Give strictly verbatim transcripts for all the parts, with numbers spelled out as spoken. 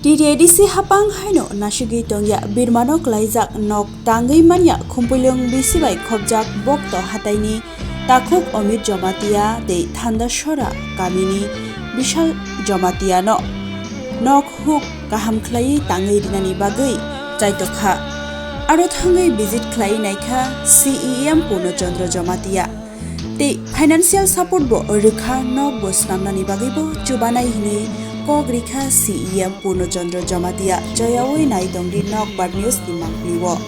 T T A D C hapang haino nasigwi tongya birmano klaijak nok tangwi manya Khumpuilung bisi bai khopjak Bokto hataini takhuk Omit Jamatia tei Thandasora kamini Bishal Jamatiano nok huk kaham khlaiwi tangwi rinani bagwi chaitokha. Aro thangwi visit khlaiwi naikha C E M Purno Chandra Jamatia. Tei financial support bo rwkha, nok bo swnamnani bagwi bo chubanai hinwi kok rikha C E M Purno Chandra Jamatia. Joyawi nai tongdi Nokbar News ni mangpili o.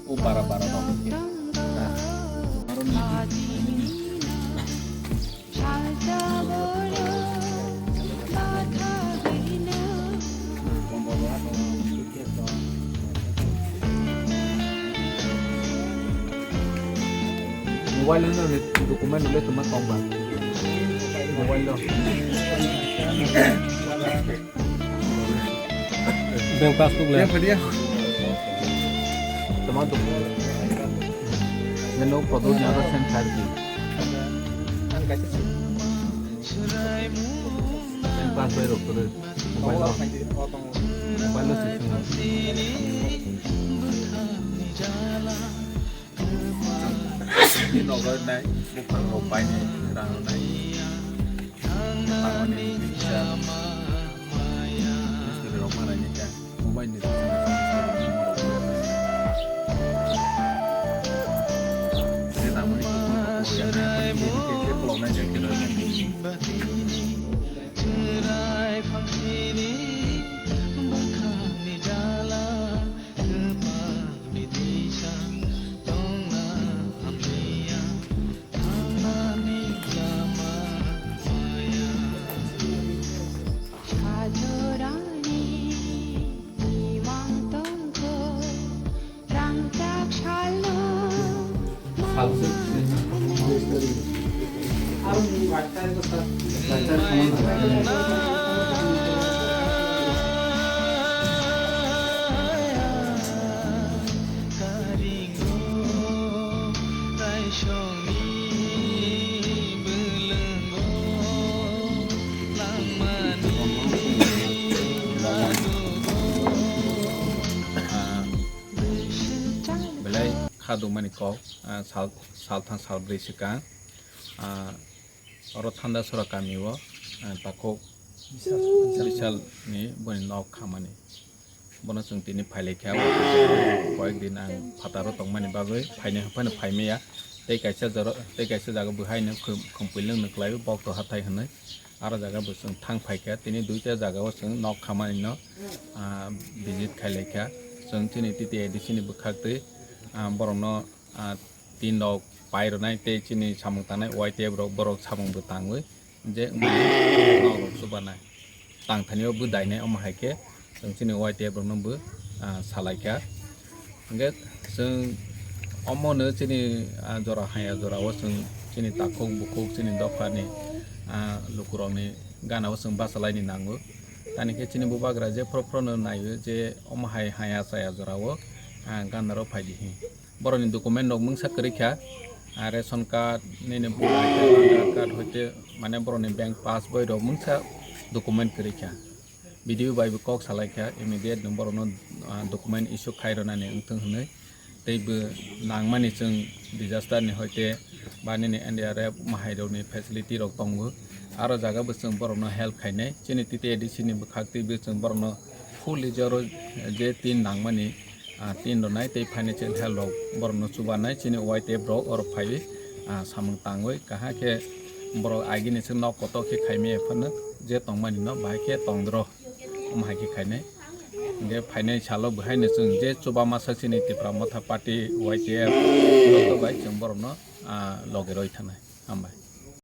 O bara bara rok khe. Mobile no document le tuma tong ba. Mobile lo. Bank passbook le. Bank passbook. Tuma document. Neno product na sen kardi. Sen passbook ro kuru. Mobile lo. Mobile lo sisi. Nogo nai, buphang rok bai ni rang nai. Tangmani pizza. Mistri rok manai ni kha. Mobile ni pizza. Tangmani pizza. Belai kha dungmani kok, ah, sal, salthang salbrwi swkang, ah, oro Thandasora kami o, ah, takhuk Bishal ni boni nok khamani. Bono chwng tini phailaikha, koyek din ang phataro tongmani bagwi phainai hwnphano phaimaya. Tei kaisa jora, tei kaisa jaga bo haino khum-, Khumpuilung no kwlaiwi Bokto hathai hwnwi. Aro jaga bo chwng thang phaikha, tini duita jaga o chwng nok khamani no, ah, visit khailaikha. Chwng chini T T A D C ni bwkhaktwi, ah, borokno, ah, tin rok pai rwnai tei chini samung tangnai Y T F rok borok samung bo tangwi je wngmani nok rok chubanai. Tangthani o bwdainai omo hai khe chwng chini Y T F rokno bo, ah, salaikha. Hwnkhe chwng omono chini, ah, jora haya jora o chwng chini takhuk bukhuk chini dophani, ah, lukurokni gana o chwng bachalaini nango. Tani khe chini bubagra je phoro phorono naio je omo hai haya chaya jora o, ah, gana rok phaidi hi. Borokni document rok mungsa kwrwi kha, ah, ration card, nini voter card hoite mane borokni bank pass boi rok mungsa document kwrwi kha. B D O bai bo kok salai kha, immediate no borokno, ah, document issue khai rwnani wngthung hwnwi. Tei bo nangmani chwng disaster ni hoite ba nini N D R F mahairokni facility rok tongo. Aro jaga bo chwng borokno help khainai. Chini T T A D C ni bwkhak twi bo chwng borokno fully je oro je tin nangmani, ah, tin rwnai tei financial help rok borokno chubanai. Chini Y T F rok oro phaiwi, ah, samung tangwi kaham khe borok agini chwng nok kotor khe khaimaya phano je tongmani no bahai khe tongdro. Omo hai khe khainai. Hingkhe phainai salo bo haino chwng je chuba masa chini Tipra Motha Party, Y T F, joto bai chwng borokno, ah, loge roi thangnai. Hambai.